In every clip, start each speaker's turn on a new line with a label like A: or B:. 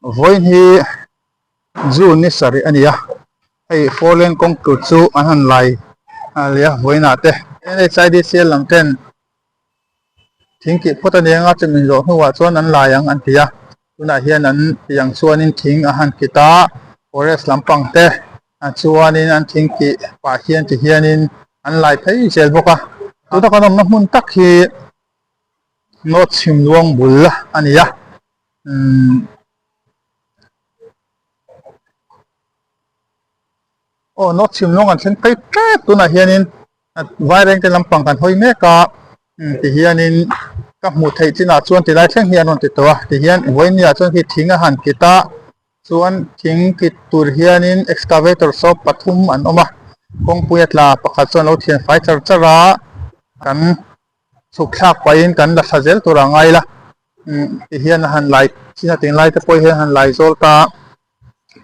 A: Vawiin hi June ni sarih a ni a, hei four lane kawng tur chu an han lai leh a vawiinah te. NHIDCL lam ten thing kih phawt a ni anga chumi zawh hnuah chuan an lai ang an ti a, tunah hian an tih ang chuanin thing a han kit a, forest lampang te chuanin an thing kih pah hian ti hianin an lai phei zel bawk a, tuna kan awmna hmun tak hi North Chhimluang bul a ni a umm aw North Chhimluang an thleng phei tep tunah hianin Vairengte lampang kan hawi mek a ti hianin ka hmuh theih chinah chuan tilai thleng hi an rawn ti tawh a tihian vawinia chuan khi thing a han kit a chuan thing kit tur hianin excavator saw pathum an awm a kawngpui a tla pakhat chuan a lo thian fai char char a kan chhuk thlak pahin kan la thla zel tur a ngai la ti hian a han lai chin a tinglai te pawh hian a han lai zawl ta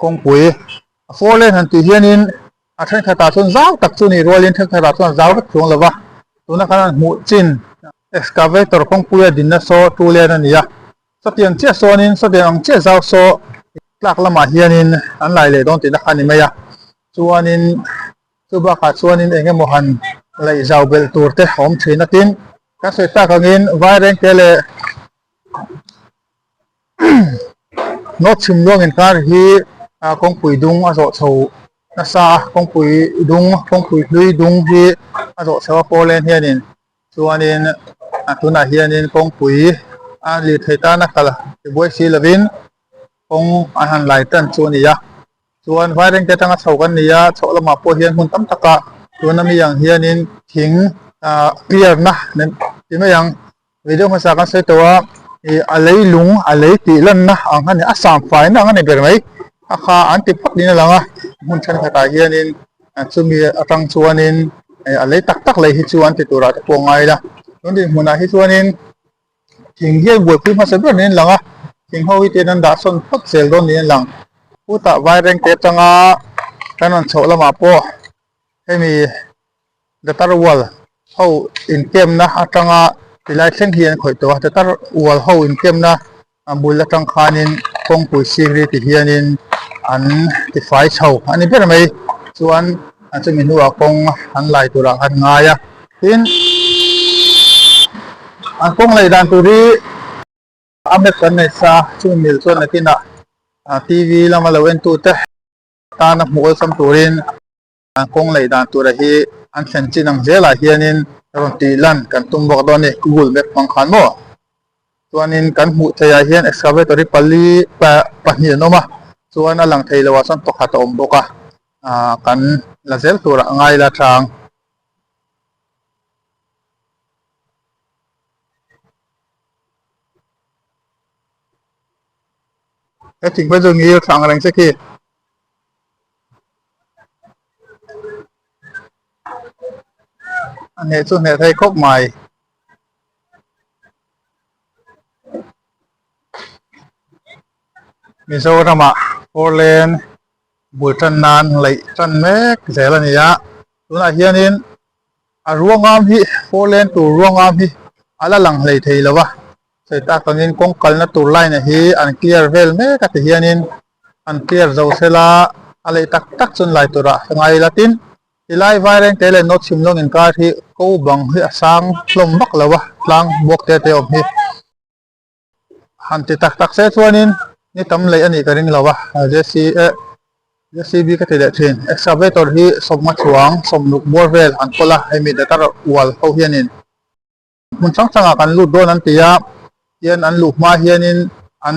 A: kawngpui a four lane han tih hianin A thenkhatah chuan zau tak chu ni rualin thenkhatah chuan zau vek chuang lo va, tuna khan an hmuh chin excavator kawngpuia dinna saw two lane a ni a, sawtiang chiah sawnin sawtiang ang chiah zau saw tlak lamah hianin an lai leh dawn tihna kha a ni mai a, chuanin chu bakah chuanin eng emaw han laih zau belh tur te a awm thin a, tin kan sawi tak angin Vairengte leh North Chhimluang inkar hi kawngpui dung a zawh chho nasa a kawngpui dung kawngpui hlui dung hi a zawh chho a four lane hianin chuanin a tunah hianin kawngpui a lirthei tana kal tibuai si lovin kawng an han lai tan chu a ni a chuan vairengte atanga chho kan ni a chhoh lamah pawh hian hmun tam takah tuna mi ang hianin thing ah clear na ti mai ang. Video hmasa kan sawi tawh a, ih a lei lung a lei tih lanna ang a ni a sam faina ang a ni ber mai a kha an ti phawt niin a lang a hmun thenkhatah hianin chumi atang chuanin a lei tak tak lei hi chu an ti turah te pawh a ngai la tun dinhmunah hi chuanin thing hian buaipui hmasa ber niin a lang a thing ho hi tian an dah sawn phawt zel dawn niin a lang chutah vairengte atanga kan rawn chhoh lamah pawh hemi. Datar wall ho intemna atanga tilai thleng hi an khawih tawh a datar wall ho intemna a bul atang khanin kawngpui sikri ti hianin an tifai chho a ni ber mai chuan chumi hnuah kawng an lai turah khan ngai a tin an kawng laih dan tur hi a map kan nei sa chumi mil chuan nakinah T V lama lo en tute tana hmuh awlsam turin. An kawng lei dan tura hi an thlen chin ang zelah hianin rawn tih lan kan tum bawk dawn a ni Google Map hmang khan maw. Chuanin kan hmuh theihah hian excavator hi pali pahnih an awm a, chuan a lang thei loah chuan pakhat a awm bawk a, ah kan la zel turah a ngai la tang. He thingpui chu ngil thla ang reng che khi. A hneh chu hneh thei khawp mai. Mizoramah four lane bul tan nan laih tan mek zel a ni a, tunah hianin a ruangam hi four lane tur ruangam hi a la lang hlei thei lo a. Sawi tak angin kawng kalna tur line a hi an clear vel mek a ti hianin an clear zo sela a lei tak tak chuan lai turah ka ngai ila tin tilai vairengte leh North Chhimlawng inkar hi ko bang hi a sang hlawm vak lo a tlang buak te te awm hi han ti tak tak se chuanin ni tam lei a nih ka ring lo a J_C eh J_C_B ka ti leh thin excavator hi sawmnga chuang sawmnuk bawr vel an kawl a hemi datar ual ho hianin. Hmun hrang hrangah kan lut dawn an ti a, tian an luh hma hianin an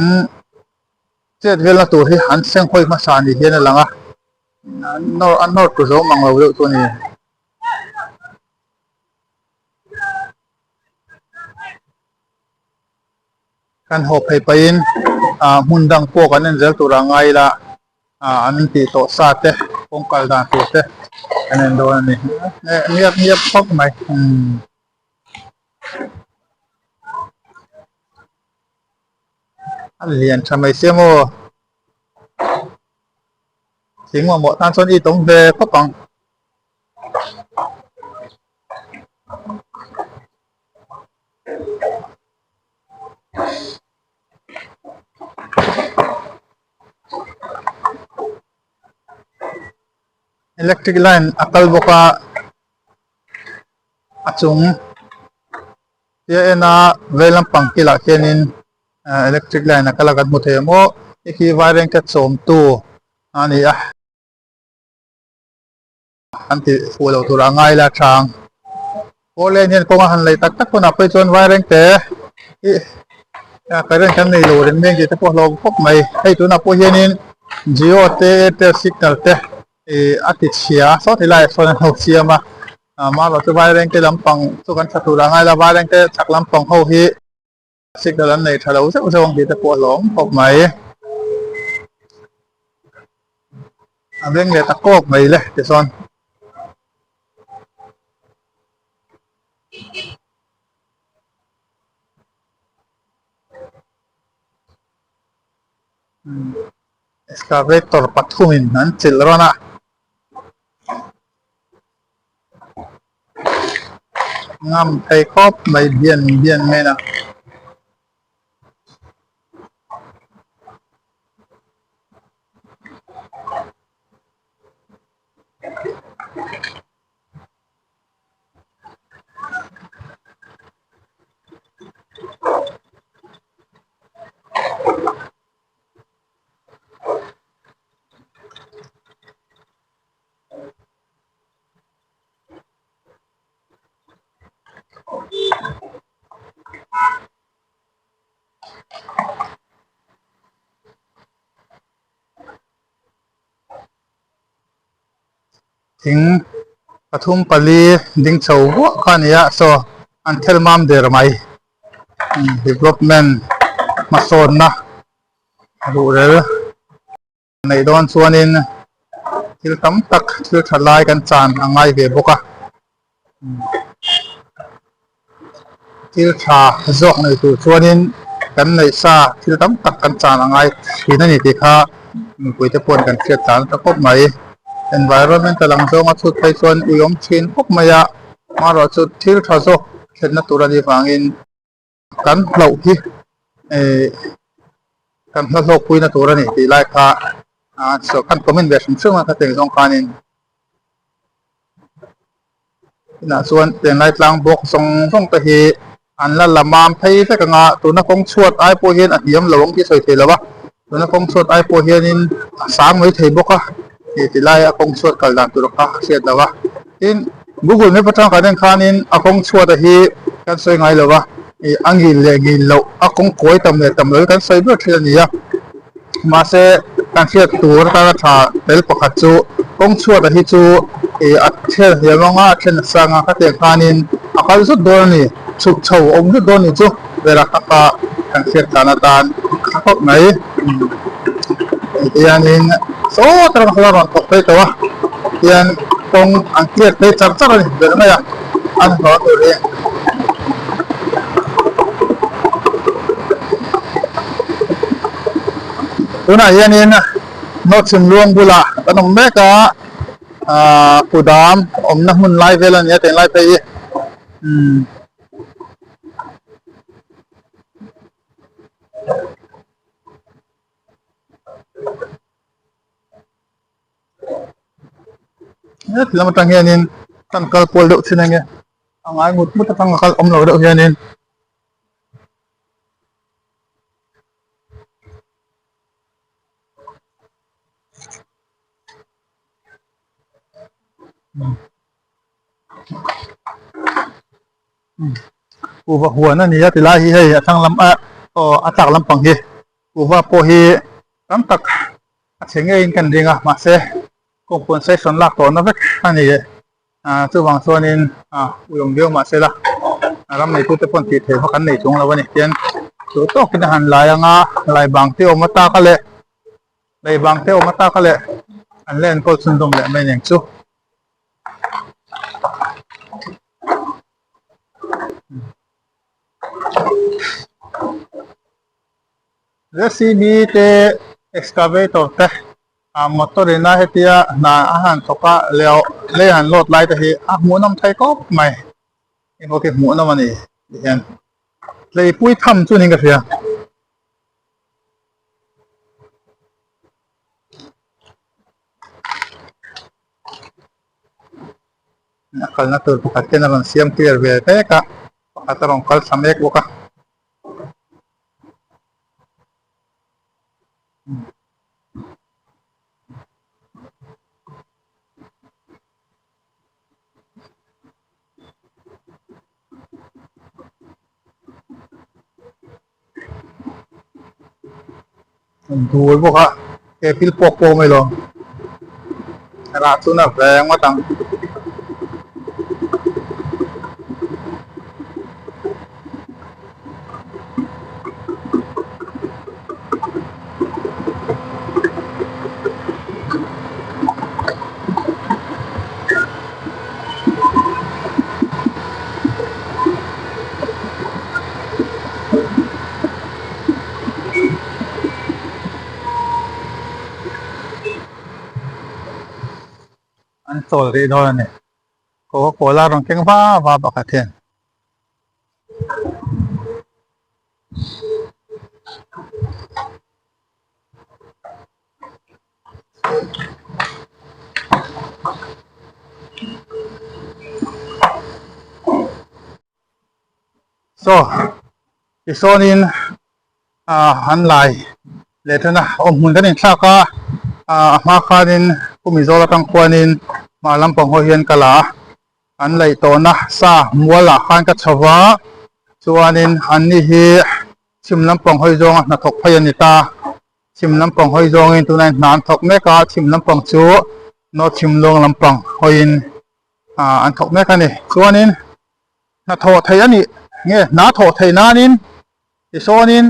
A: chet velna tur hi an seng hawi hmasa ni hian a lang a, an nawr an nawr tu zo mang lo deuh chu a ni. Kan haw phei pahin ah hmun dang pawh kan en zel turah ngai ila ah an tih tawh sa te kawng kal dan tur te kan en dawn a ni ngiap ngiap khawp mai umm. A lian tha mai sia maw thing mamawh tan chuan i tawm ve khawp ang. Electric line a kal bawk a a chung tia en a vei lampang kilah khianin ah electric line a kal a kan hmu thei ang aw hei khi vairengte chawmtu a ni a. An ti fuh loh tur a ngai la chang. Four lane hian kawng a han lei tak tak hunah phei chuan vairengte hi current kan nei lo reng reng tih te pawh a hlawm khawp mai. Hei tunah pawh hianin Jio te Airtel signal te ih a ti chhia a saw ti laiah sawn an lo siam a. Amaherawhchu chu vairengte lampang chu kan tha tur a ngai la vairengte chhak lampang ho hi Signal an nei tha lo zeuh zeuh ang tih te pawh a hlawm khawp mai. A beng leh ta kawk mai le tichuan. Excavator pathumin an chilh rawn a. Ngam thei khawp mai bian bian mai na. Thing pathum pali ding chho vuah kha a ni a saw an thel mam der mai development hmasawnna ruhrel. Neih dawn chuanin thil tam tak thil tha lai kan chan a ngai ve bawk a, thil tha zawk nei tur chuanin kan neih sa thil tam tak kan chan a ngai thin a ni tih kha mipuite pawhin kan hriat tlan ta khawp mai. Environmental ang zawnga chhut phei chuan ui awm thin khawp mai a, amaherawhchu thil tha zawk thlenna tur a nih vangin. Kan hlauh hi eh kan hla hlawk puina tur a ni tih lai kha ah saw khan comment ve hrim hrim a ka teng zawng khanin tunah chuan tenglai tlang bawk zawng zawng te hi an la la mam phei vek ang a tuna kawng chhuat ai pawh hian a hniam lo ang tih a sawi thei lo a tuna kawng chhuat ai pawh hianin a sang mai thei bawk a tih ti laia kawng chhuat kal dan tur kha a hriat lo a tin google map atang kan en khanin a kawng chhuat a hi kan sawi ngai lo a ih a ngil leh ngil loh a kawng kawi tam leh tam lo hi kan sawi ber thin a ni a mahse kan hriat tur atana tha tel pakhat chu kawng chhuat a hi chu ih a then hliam anga a then a sang a khatiang khanin a kal zut dawn a ni chhuk chho a awm zut dawn a ni chu velah taka kan hriat tlan atan a khawp mai. Tihianin saw tak a rawn thawk phei tawh a tihian kawng an clear phei char char a ni ber mai a an hlawh tur hi. Tunah hianin North Chhimluang bulah kan awm mek a ahh kudam awmna hmun lai vel a ni a tunlai phei hi umm. He lam atang hianin kan kal kual deuh thin ang e a ngai ngut ngut atang a kal awm lo deuh hianin. Kuhva huan a ni a ti lai hi hei a thlang lam ah aw a tlak lampang hi kuhva pawh hi tam tak a chhe ngeiin kan ring a mahse compensation lak tawhna vek a ni ah chuvang chuanin ah ui awm viau mahse la a ram neitute pawn tih theih vak an nei chung lo a ni tian duh tawkin a han lai anga lai bang te awm ataka leh lei bang te awm ataka leh an la enkawl chhunzawm leh mai nen chu. J_c_b te excavator te ah motor ina hetia hna a han thawk a leh lei han load lai te hi a hmuhnawm thei khawp mai heng pawh khi hmuhnawm a ni ti hian tleipui tham chu niin ka hria. A kalna tur pakhat hian a rawn siam clear ve mek a pakhat a rawn kal thla mek bawk a. Dul bawk a he thil pawk pawh mai lo rah chu na ve ngawt ang. An chawl rih dawn a ni coca cola rawn keng va va pakhat hian. Saw tisawnin ah an lai leh then a awm hmun kan inthlak a ah a hma khanin khumi zawl atang khuanin hmar lampang ho hian ka la a an laih tawhna sa mual ah khan ka chho va chuanin an ni hi chhim lampang hawi zawnga hnathawk phei a ni ta. Chhim lampang hawi zawngin tunah hian hna an thawk mek a, chhim lampang chu North Chhimluang lampang hawiin ah an thawk mek a ni. Chuanin hna thawh theih a nih nge hna thawh theih nanin tisawnin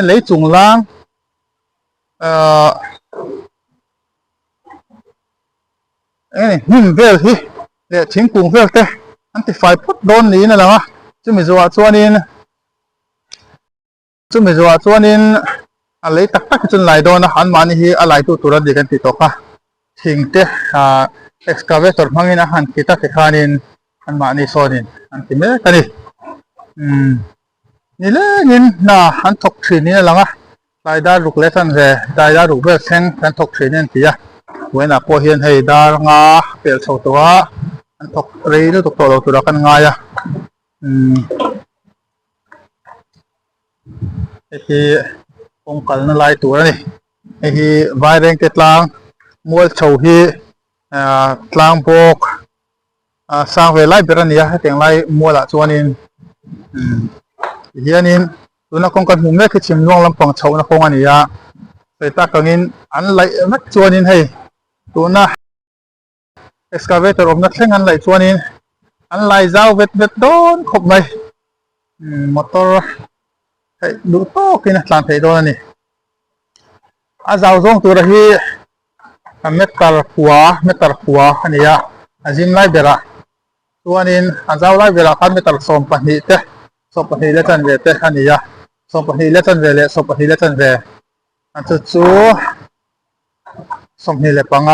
A: lei chung lang ahh eng nge hnim vel hi leh thingkung vel te an ti fai phawt dawn niin a lang a, chumi zawhah chuanin. Chumi zawhah chuanin a lei tak tak hi chu an lai dawn a, anmahni hi a laitu tur a ni kan tih tawh kha. Thing te ah excavator hmangin a han kit a tikhanin anmahni sawnin an ti mek a ni. Umm nilengin hna an thawk thin niin a lang a, tlai dar ruk leh chan ve tlai dar ruk vel thleng an thawk thin a ni an ti a. Vawiinah pawh hian hei dar nga pel chho tawh a, an thawk rei lutuk tawh lo turah kan ngai a. Umm. Hei hi kawng kalna lai tur a ni hei hi Vairengte tlang mual chho hi ahh tlang bawk ah sang ve lai ber a ni a hetiang lai mualah chuanin umm tihianin tuna kawng kan hmuh mek hi chhimluang lampang chhohna kawng a ni a sawi tak angin an laih vek chuanin hei tuna. Excavator awmna thleng an laih chuanin an lai zau vet vet dawn khawp mai motor theih duh tawkin a tlan theih dawn a ni a zau zawng tura hi meter kua meter kua a ni a a zim lai berah chuanin a zau lai berah khan meter 12 te 12 leh chanve te a ni a 12 leh chanve leh 12 leh chanve a chu chu. 25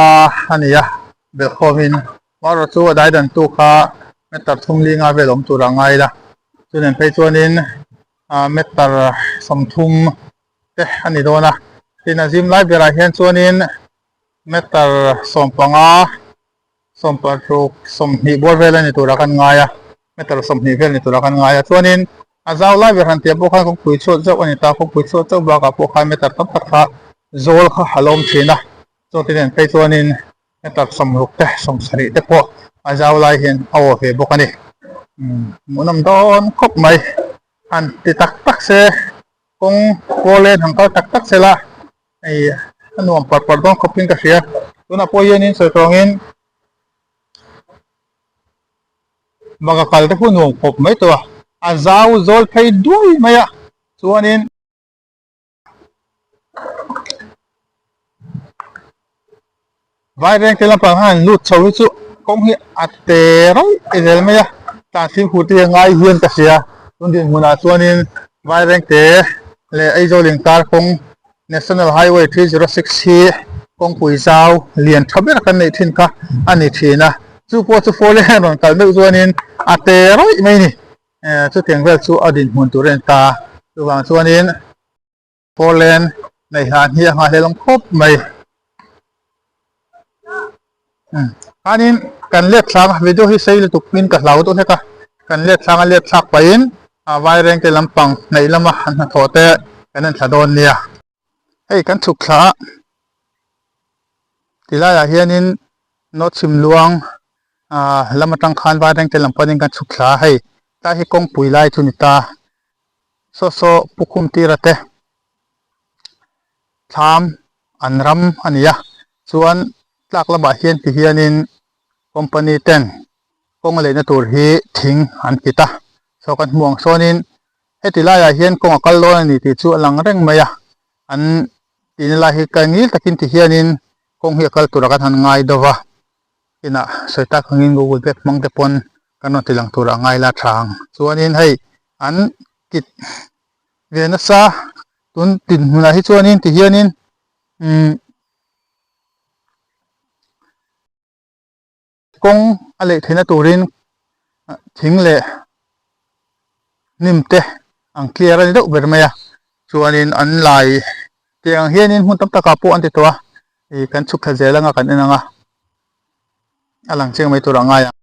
A: a ni a, belhkhawmin marawh chu a daidan tu kha meter thum li nga vel awm tur a ngai la, chunen phei chuanin ah meter 30 te a ni dawn a, tin a zim lai berah hian chuanin meter 15 16 20 bawr vel a ni turah kan ngai a, meter 20 vel ni turah kan ngai a, chuanin a zau lai ber han tih pawh khan kawngpui chhuat zauh a ni ta, kawngpui chhuat chauh bakah pawh khan meter tam tak kha zawl kha a lawm thin a, chuti nen phei chuanin meter 60 te 70 te pawh a zau lai hian a aw ve bawk a ni, umm hmuhnawm dawn khawp mai, han ti tak tak se kawng kawl en han kal tak tak se la. Hei a nuam par par dawn khawp in ka hria tunah pawh hianin sawi tawngin banga kal te pawh nuam khawp mai tawh a a zau zawl phei duai mai a chuanin Vairengte lampang khan an lut chho hi chu kawng hi a te reuh zel mai a tlan fimkhur te hi a ngai hian ka hria tun dinhmunah chuanin Vairengte leh Aizawl inkar kawng National Highway 306 hi kawngpui zau lian tha ber kan neih thin kha a ni thin a chu pawh chu four lane rawn kal meuh chuanin a te rawih mai a ni chutiang vel chu a dinhmun tur a ni ta chuvang chuanin. Foreland nei hlan hi a nghahhlelawm khawp mai. Khanin kan let thlang a video hi sei lutuk in ka hlau deuh hlek a, kan let thlang a let thlak pahin a vairengte lampang hnaih lama an hnathawh te kan en thla dawn nia. Hei kan chhuk thla a tilaiah hianin North Chhimluang ah lam atang khan vairengte lam panin kan chhuk thla a hei tlai hi kawngpui lai chu ni ta saw saw Pukhum tira te thlam an ram a ni a chuan tlak lamah hian ti hianin company ten kawng a leihna tur hi thing an kit a saw kan hmuh ang sawnin heti laiah hian kawng a kal dawn a ni tih chu a lang reng mai a an tihna lai hi kal ngil takin ti hianin kawng hi a kal turah kan han ngai deuh va inah sawi tak angin google map hmang te pawn kan rawn ti lang turah a ngai la tha ang chuanin hei an kit ve nasa tun dinhmunah hi chuanin ti hianin umm kawng a leh theihna turin thing leh hnim te an clear a ni deuh ber mai a chuanin an lai tiang ang hianin hmun tam takah pawh an ti tawh a ih kan chhuk thla zel anga kan en ang a a lang chiang mai tur a ngai ang.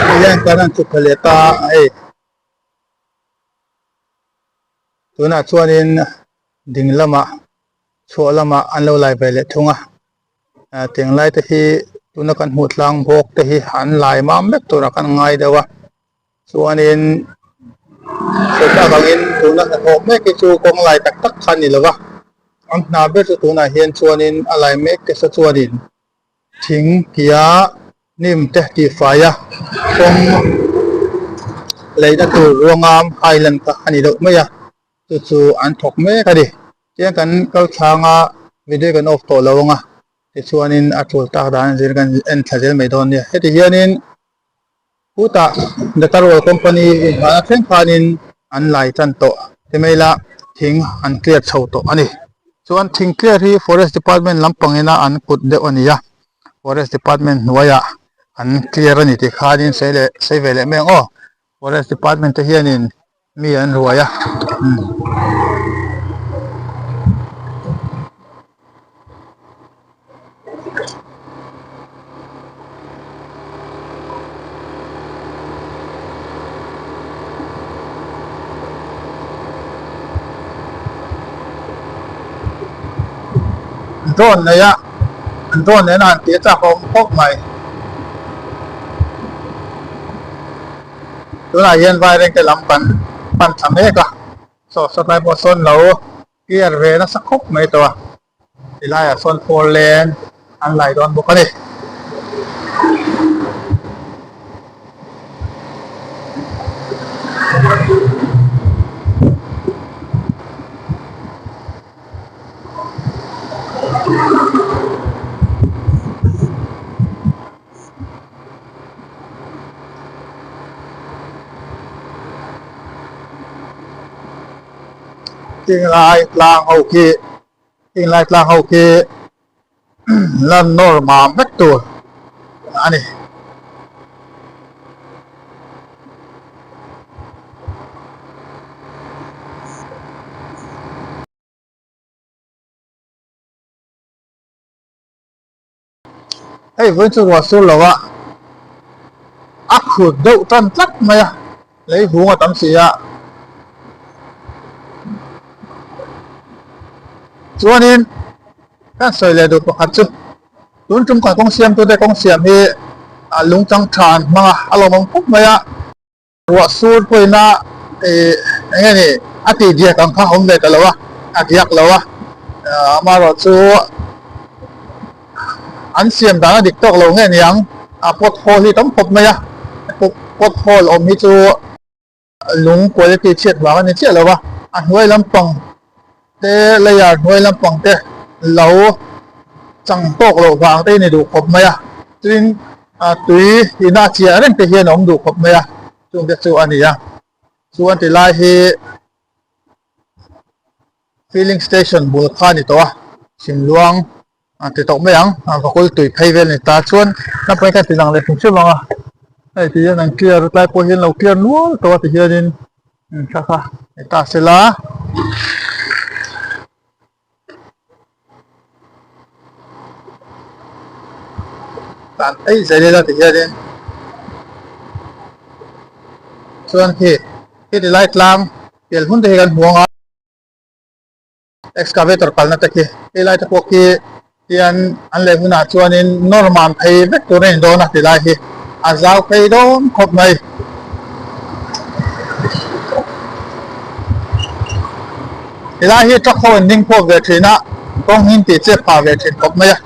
A: Hei hian kan han chhuk thla leh ta a hei. Tunah chuanin ding lamah chhuah lamah an lo lai ve leh thung a ah tiang lai te hi tuna kan hmuh tlang bawk te hi an lai mam vek turah kan ngai deuh a chuanin sawi tak angin tuna hnathawh mek hi chu kawng lai tak tak kha a ni lo va an hna ber chu tunah hian chuanin a lai mek te saw chuanin thing tia hnim te tihfai a kawng leina tur ruangam highland kha a ni deuh mai a chu chu an thawk mek a ni tiang kan kal thlanga video kan off tawh lo ang a tichuanin a tul tak dan zir kan en thla zel mai dawn nia heti hianin khutah Datarwal company inhmahna thleng khanin an lai tan tawh ti mai ila thing an clear chho tawh a ni chuan thing clear hi forest department lampang ina an kut deuh a ni a forest department hnuaiah an clear a ni tih khanin sawi leh sawi ve leh mai ang aw forest department te hianin mi an ruai a umm. Drone nei a an drone nena han tih a chak awm khawp mai tunah hian vairengte lam kan pan thla mek a saw sawtlai pawh sawn lo clear ve nasa khawp mai tawh a tilaiah sawn four lane an lai dawn bawk a ni. Tinglai tlang ho khi tinglai tlang ho khi lan nawr mam vek tur a ni. Hei vawiin chu ruah sur lo a, a khut deuh tan tlat mai a, lei hung a tam si a. Chuanin kan sawi leh duh pakhat chu tun tum kan kawng siamtute kawng siam hi a lungchang tha an hmang a, a lawmawm khawp mai a. Ruah sur pawina ih eng nge ni a tih diak ang kha a awm ve ta lo a, a diak lo a, amaherawhchu an siam dan a dik tawk lo nge niang a pot hole hi tam khawp mai a, pot hole awm hi chu lung quality chhiat vang a ni chiah lo a, a hnuai lampang te layer hnuai lampang te lo chang tawk loh vang te hi ni duh khawp mai a tin tui ina chiah reng te hian a awm duh khawp mai a chung te chu a ni a chuan ti lai hi filling station bul kha a ni tawh a Simluang a ti tawh mai ang vakul tui phei vel a ni ta chuan naupang khan ti lang leh hrim hrim ang a hei ti hian an clear tlai pawh hian lo clear nual tawh a ti hianin kha kha ni ta sela. Tlan phei zel ila ti hianin chuan khi khi ti lai tlang pial hun te hi kan hmu ang a. Excavator kalna te khi hei lai te pawh khi hian an leh hunah chuanin nawr mam phei vek tur a ni dawn a ti lai hi a zau phei dawn khawp mai. Ti lai hi truck ho an ding phawk ve thin a kawng hi an tih chep phah ve thin khawp mai a.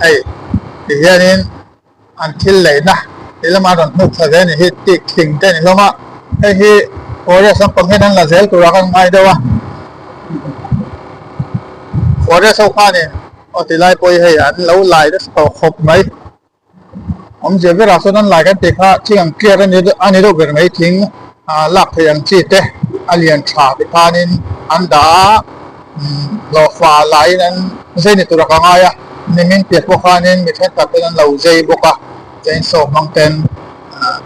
A: Hei ti hianin an thil leihna ti lama rawn hnuk thla ve a ni hi tik thing te a ni hlawm a hei hi forest lampang hian an la zel turah khan ngai deuh a forest ho khanin Aw ti lai pawh hi hei an lo lai nasa tawh khawp mai. Awmzia berah sawn an lai kan tih kha thing ang clear a ni a ni deuh ber mai thing ah lak theih ang chi te a lian tha ti khanin an dah a umm hlawhfa laiin an zai ni tur a ka ngai a nimin piah pawh khanin mi thenkhat ten an lo zai bawk a chainsaw hmang ten ah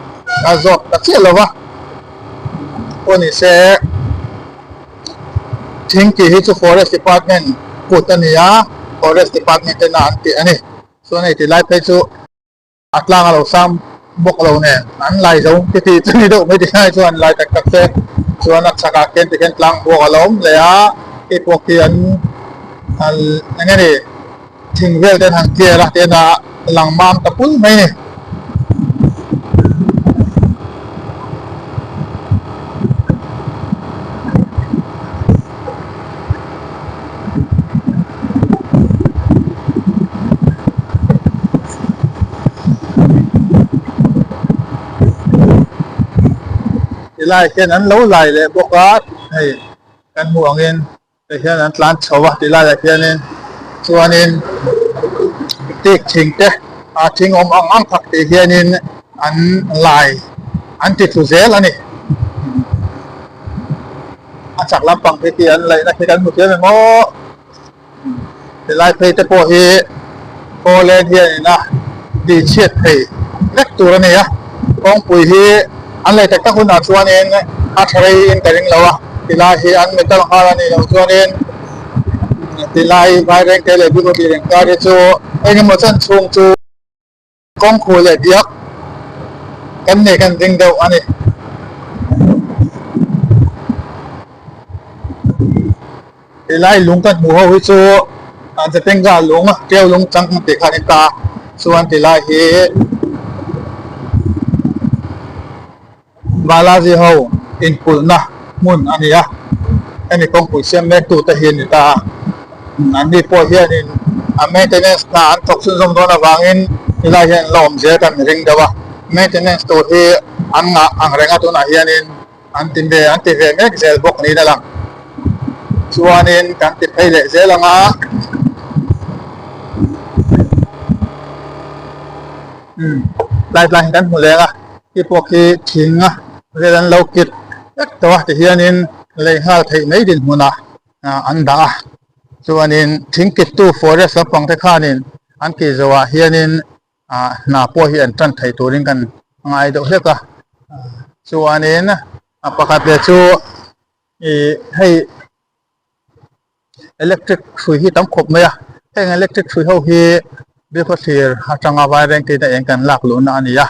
A: a zawt ta chiah lo va pawh ni se. Thing tih hi chu Forest Department kut a ni a, Forest Department tena an tih a ni. Chuan hei ti lai phei chu a tlang a lo sang bawk lo nen an lai zo ti tih chu ni deuh mai ti lai chuan an lai tak tak te chuan a chhakah khian ti khian tlang buak a lo awm leh a, hei pawh khi an eng nge ni thing vel te an han clear a tihian a lang mam ta pul mai a ni. Tilai hian an lo lai leh bawk a hei kan hmuh angin. Tah hian an tlan chho a ti laiah hianin chuanin tik thing te ah thing awm ang ang phak tih hianin an lai an ti tlu zel a ni. A chak lampang khi khi an laihna khi kan hmu thiam em aw. Tilai phei te pawh hi Kawleng hianin a tihchhiat thei vek tur a ni a, kawngpui hi an lei tak tak hunah chuanin a tha reiin ka ring lo a, tilai hi an metal nghal a nih loh chuanin tilai Vairengte leh Bikawtih rengkar hi chu engemaw chan chhung chu Kawngkhu leh biak kan nei kan ding deuh a ni. Tilai lung kan hmuh ho hi chu Jatenga lung Tiau lung chang tih kha a ni ta chuan tilai hi Balaji ho inkulhna hmun a ni a, hemi kawngpui siam mek tute hi a ni ta a, anni pawh hianin a maintenance hna an thawk chhunzawm dawn avangin helai hian an la awm zel kan ring deuh a, maintenance tur hi an ngah ang reng a tunah hianin an ti ve an ti ve mek zel bawk niin a lang. Chuanin kan ti phei leh zel ang a. Umm tlai tlai hi kan hmu leng a. Khi pawh khi thing a vel an lo kit vek tawh a tihianin lei nghal theih mai dinhmunah an dah a chuanin thing kittu forest lampang te khanin an tih zawhah hianin ah hna pawh hi an tan thei turin kan ngai deuh hlek a chuanin a pakhat leh chu ih hei electric hrui hi tam khawp mai a heng electric hrui ho hi Bilkhawthlir atanga Vairengte in a eng kan lak luhna a ni a.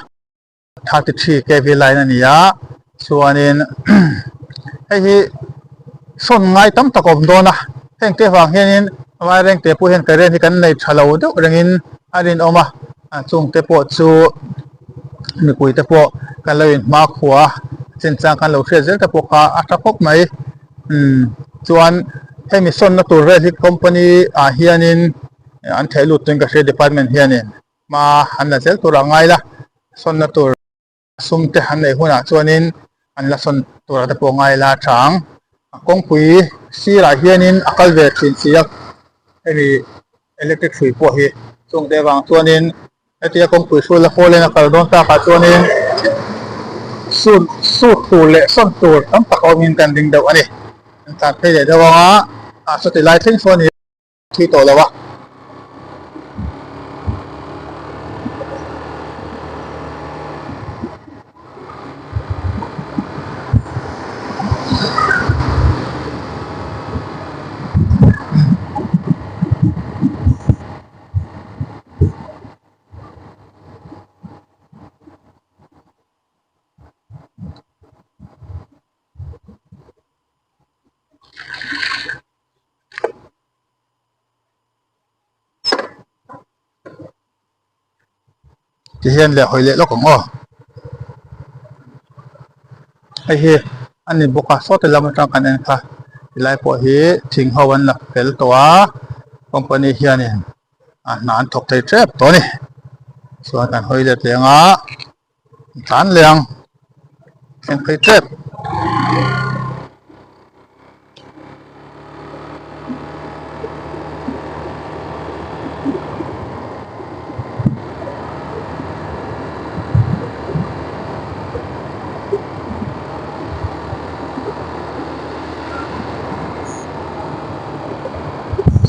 A: 33 kv line a ni a chuanin hei hi sawn ngai tam tak a awm dawn a heng te vang hianin Vairengte pawh hian current hi kan nei tha lo deuh rengin a rinawm a chung te pawh chu mipui te pawh kan lo inhmakhua a chinchang kan lo hriat zel te pawh kha a tha khawp mai umm chuan hemi sawnna tur vel hi company ah hianin an theih lut tuin ka hria department hianin. Hma an la zel tur a ngai la, sawnna tur sum te an neih hunah chuanin an la sawn tur te pawh ngai la tha ang. A kawngpui sirah hianin a kal ve thin si a, hemi electric hrui pawh hi chung te avang chuanin hetia kawngpui hrui la four lane a kal dawn takah chuanin sut sut tur leh sawn tur tam tak a awmin kan ring deuh a ni. An tlan phei leh deuh ang a, ah sawti lai thleng sawn hi. Thi tawh lo a. Ti hian leh hawi leh lawk ang aw. Hei hi a ni bawk a sawti lam atang kan en kha tilai pawh hi thing ho an la fel tawh a company hianin a hna an thawk thei tep tawh a ni chuan kan hawi let leng a tlan leh ang thleng phei tep.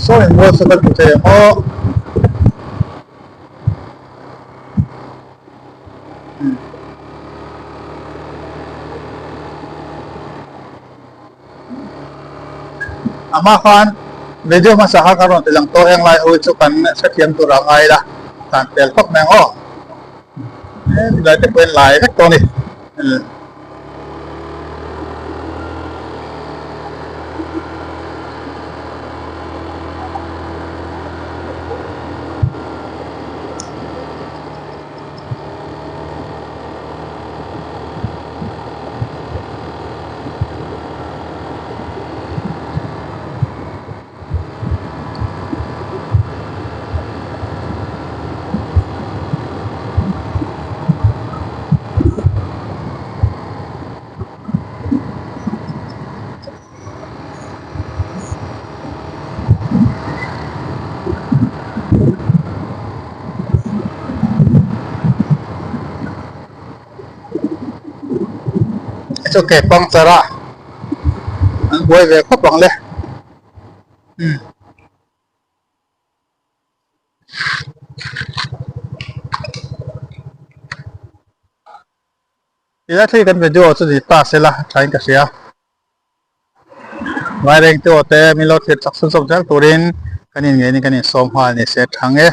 A: Saw engmaw chu ka ti thei ang aw. A hma khan video hmasa kha ka rawn ti lang tawh heng lai ho hi chu kan hrethiam tur a ngai la tan fel khawp mai ang aw he tilai te pawh in lai vek tawh a ni. Chu ke puncture a an buai ve khawp ang le umm. Tilai thei kan video chu ni ta sela thain ka hria. Vaireng te aw te min lo thlir chak chhunzawm zel turin kan in ngeiin kan insawm nghal ni se thang e.